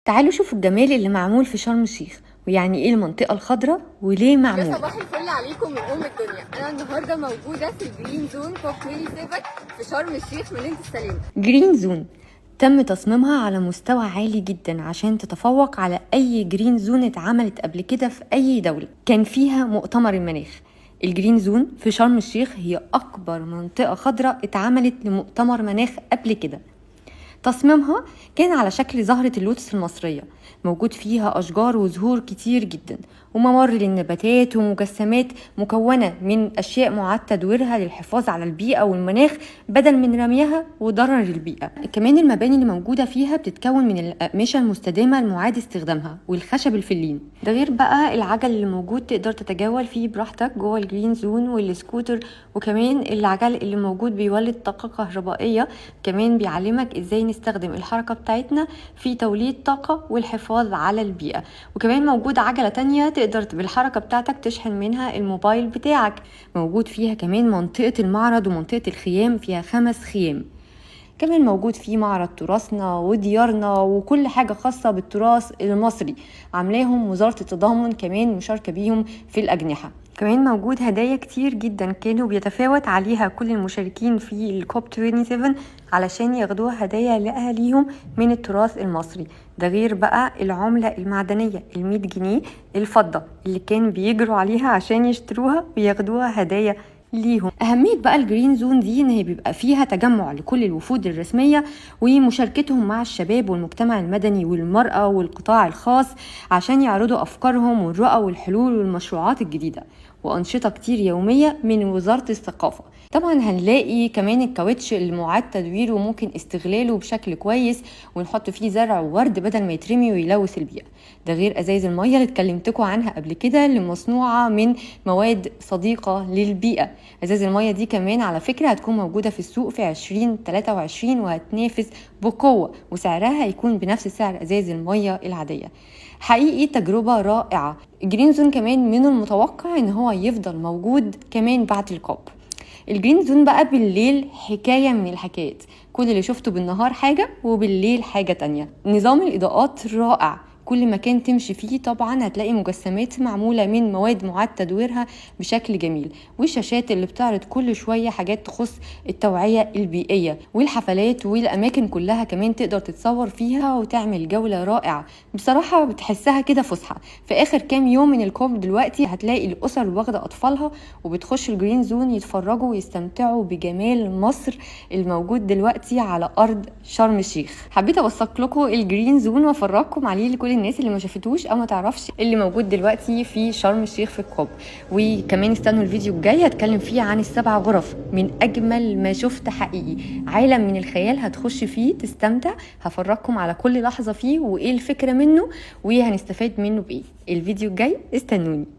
تعالوا شوفوا الجمال اللي معمول في شرم الشيخ، ويعني ايه المنطقة الخضراء وليه يا معمولة. صباح الفل عليكم من ام الدنيا. انا النهارده موجودة في ال Green Zone COP 27 في شرم الشيخ مدينة السلام. Green Zone تم تصميمها على مستوى عالي جدا عشان تتفوق على اي green zone اتعملت قبل كده في اي دولة كان فيها مؤتمر المناخ. ال Green Zone في شرم الشيخ هي اكبر منطقة خضراء اتعملت لمؤتمر مناخ قبل كده. تصميمها كان على شكل زهرة اللوتس المصرية، موجود فيها أشجار وزهور كتير جدا، وممر للنباتات ومجسمات مكونة من أشياء معاد تدويرها للحفاظ على البيئة والمناخ بدل من رميها وضرر البيئة. كمان المباني اللي موجودة فيها بتتكون من الأقمشة المستدامة المعاد استخدامها والخشب الفلين. ده غير بقى العجل اللي موجود تقدر تتجول فيه براحتك جوه ال Green Zone والسكوتر، وكمان العجل اللي موجود بيولد طاقة كهربائية، كمان بيعلمك ازاي نستخدم الحركة بتاعتنا في توليد طاقة والحفاظ على البيئة. وكمان موجود عجلة تانية تقدر بالحركة بتاعتك تشحن منها الموبايل بتاعك. موجود فيها كمان منطقة المعرض ومنطقة الخيام، فيها 5 خيام. كمان موجود فيه معرض تراثنا وديارنا وكل حاجة خاصة بالتراث المصري، عاملاهم وزارة التضامن كمان مشاركة بيهم في الأجنحة. كمان موجود هدايا كتير جدا كانوا بيتفاوت عليها كل المشاركين في ال COP 27 علشان ياخدوها هدايا لأهاليهم من التراث المصري. ده غير بقى العملة المعدنية المية جنيه الفضة اللي كان بيجروا عليها عشان يشتروها وياخدوها هدايا ليهم. أهمية بقى ال Green Zone دي إن هي بيبقى فيها تجمع لكل الوفود الرسمية ومشاركتهم مع الشباب والمجتمع المدني والمرأة والقطاع الخاص عشان يعرضوا أفكارهم والرؤى والحلول والمشروعات الجديدة، وأنشطة كتير يومية من وزارة الثقافة. طبعا هنلاقي كمان الكاوتش المعاد تدويره وممكن استغلاله بشكل كويس ونحط فيه زرع وورد بدل ما يترمي ويلوث البيئة. ده غير أزايز المية اللي اتكلمتكم عنها قبل كده اللي مصنوعة من مواد صديقة للبيئة. أزايز المية دي كمان على فكرة هتكون موجودة في السوق في 2023 وهتنافس بقوة، وسعرها هيكون بنفس سعر أزايز المية العادية. حقيقي تجربة رائعة. Green Zone كمان من المتوقع ان هو يفضل موجود كمان بعد ال COP. ال Green Zone بقى بالليل حكاية من الحكايات، كل اللي شفته بالنهار حاجة وبالليل حاجة تانية. نظام الإضاءات رائع، كل مكان تمشي فيه طبعا هتلاقي مجسمات معمولة من مواد معاد تدويرها بشكل جميل، والشاشات اللي بتعرض كل شوية حاجات تخص التوعية البيئية، والحفلات والأماكن كلها كمان تقدر تتصور فيها وتعمل جولة رائعة. بصراحة بتحسها كده فسحة. في آخر كام يوم من ال COP دلوقتي هتلاقي الأسر واخدة أطفالها وبتخش ال Green Zone يتفرجوا ويستمتعوا بجمال مصر الموجود دلوقتي على أرض شرم الشيخ. حبيت أوثق لكم ال Green Zone وأفرجكم عليه لكل الناس اللي ما شافتوش او ما تعرفش اللي موجود دلوقتي في شرم الشيخ في ال COP. وكمان استنوا الفيديو الجاي هتكلم فيه عن ال7 غرف من اجمل ما شفت حقيقي، عالم من الخيال هتخش فيه تستمتع. هفرجكم على كل لحظة فيه وايه الفكرة منه وهنستفاد منه بايه. الفيديو الجاي استنوني.